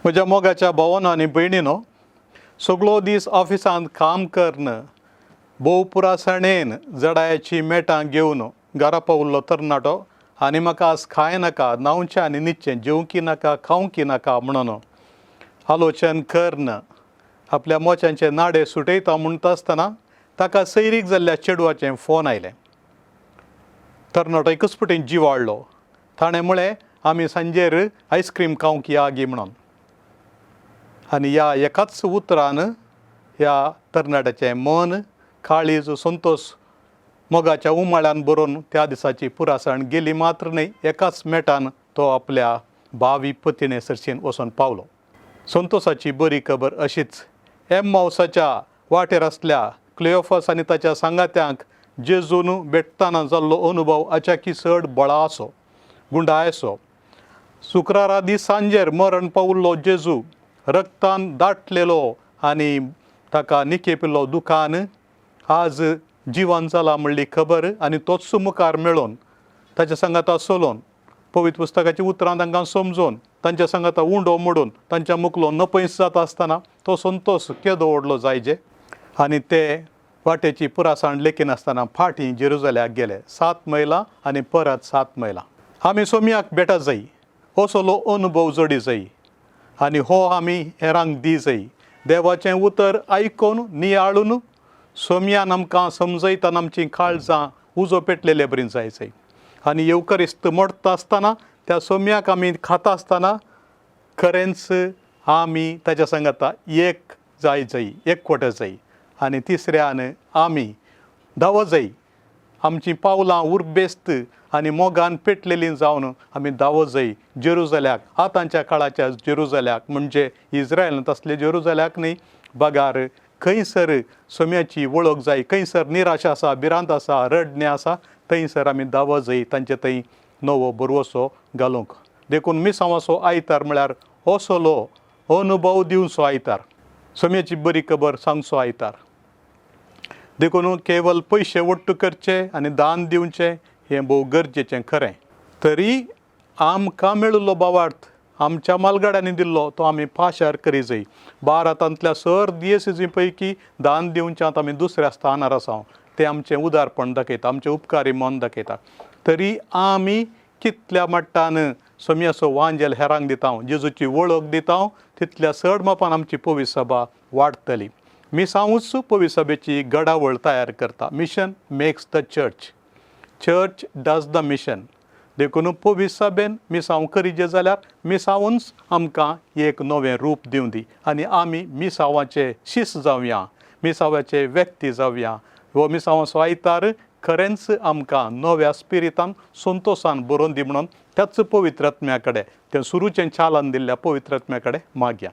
म्हज्या मोगाच्या भोवानो आनी भयणीनो, सगळो दीस ऑफिसांत काम करून भोव पुरासणेन जडायाचीं मेटां घेवन घरा पाविल्लो तरणाटो आनी म्हाका आज कांय नाका, न्हांवचें आनी न्हिदचें, जेवंकी नाका, खावंकी नाका म्हणून आलोचन करून आपल्या मोच्यांचे नाडे सुटयता म्हणटा आसतना ताका सैरीक जाल्ल्या चेडवाचें फोन आयलें. तरणाटो एकच फावटी जिवाळ्ळो. ताणें म्हळें, आमी सांजेर आयस्क्रीम खावंक या गी म्हणून. आनी ह्या एकाच उतरान ह्या तरणाट्याचें मन, काळीज संतोश मोगाच्या उमाळ्यान भरून त्या दिसाची पुरासण गेली मात्र न्हय, एकाच मेटान तो आपल्या भावी पतिणे सरशीन वचून पावलो. संतोषाची बरी खबर अशीच एम्मावसाच्या वाटेर आसल्या क्लियोफास आनी ताच्या सांगात्यांक जेजून भेटताना जाल्लो अनुभव अचाकी चड बळा आसो, गुंडाय आसो. शुक्रारा दीस सांजेर मरण पाविल्लो जेजू रक्तान दाटलेलो आनी ताका निकेपिल्लो दुकान आज जिवन जाला म्हणली खबर आनी तोच मुखार मेळोवन ताच्या सांगाता चलोवन पवित्र पुस्तकाची उतरां तांकां समजोवन तांच्या सांगाता उंडो मोडून तांच्या मुखलो नपयस जाता आसतना तो संतोश केदो व्हडलो जायजे. आनी ते वाटेची पुरासाण लेखिनासतना फाटीं जेरुजल्याक गेले, 7 मैलां आनी परत 7 मैलां. आमी सोमयाक भेटत जाय, असलो अनुभव जोडी जाय आनी हो आमी हेरांक दी जाय. देवाचें उतर आयकून नियाळून सोमयान आमकां समजयतना आमचीं काळजां उजो पेटलेले बरी जाय जाय. आनी येवकरिस्त मोडटा आसतना, त्या सोमयाक आमी खाता आसतना खरेंच आमी ताच्या सांगाता एक जाय जाय, एकवट जाय. आनी तिसऱ्यान आमी धांवो जाय, आमचीं पावलां उर्बेस्त आनी मोगान पेटलेलीं जावन आमी धांवो जाय जेरुजल्याक, आतांच्या काळाच्या जेरुजल्याक, म्हणजे इस्रायलांत आसले जेरुजल्याक न्हय, बगार खंयसर सोम्याची वळख जाय, खंयसर निराशा आसा, भिरांत आसा, रडणें आसा, थंयसर आमी धांवो जाय तांचे थंय नवो भरवसो घालूंक. देखून मिसांवाचो आयतार म्हळ्यार असलो अनुभव दिवचो आयतार, सोम्याची बरी खबर सांगचो आयतार. देखून केवल पयशे वट्टू करचे आनी दान दिवचें हें भोव गरजेचें खरें, तरी आमकां मेळिल्लो भावार्थ आमच्या मालगाड्यांनी दिल्लो तो आमी पाशार करी जाय. भारतांतल्या सर दियेसिजी पैकी दान दिवच्यांत आमी दुसऱ्या स्थानार आसा. तें आमचें उदारपण दाखयता, आमचें उपकारी मन दाखयता. तरी आमी कितल्या मट्टान सोम्याचो वांजेल हेरांक दिता, जेजूची वळख दिता, तितल्या चड मापान आमची पवित्र सभा वाडटली. मिसांवूच पवित्र सभेची घडावळ तयार करता. Mission makes the church, church does the mission. देखून पवित्र सभेन मिसांव करीजे जाल्यार मिसांवूच आमकां एक नवें रूप दिवं दी आनी आमी मिसांवाचे शीस जावया, मिसांवाचे व्यक्ती जावया. हो मिसांवाचो आयतार खरेंच आमकां नव्या स्पिरितान, संतोशान बरोवन दी म्हणून त्याच पवित्र आत्म्या कडेन, तें सुरूचें चालन दिल्ल्या पवित्र आत्म्या कडेन मागया.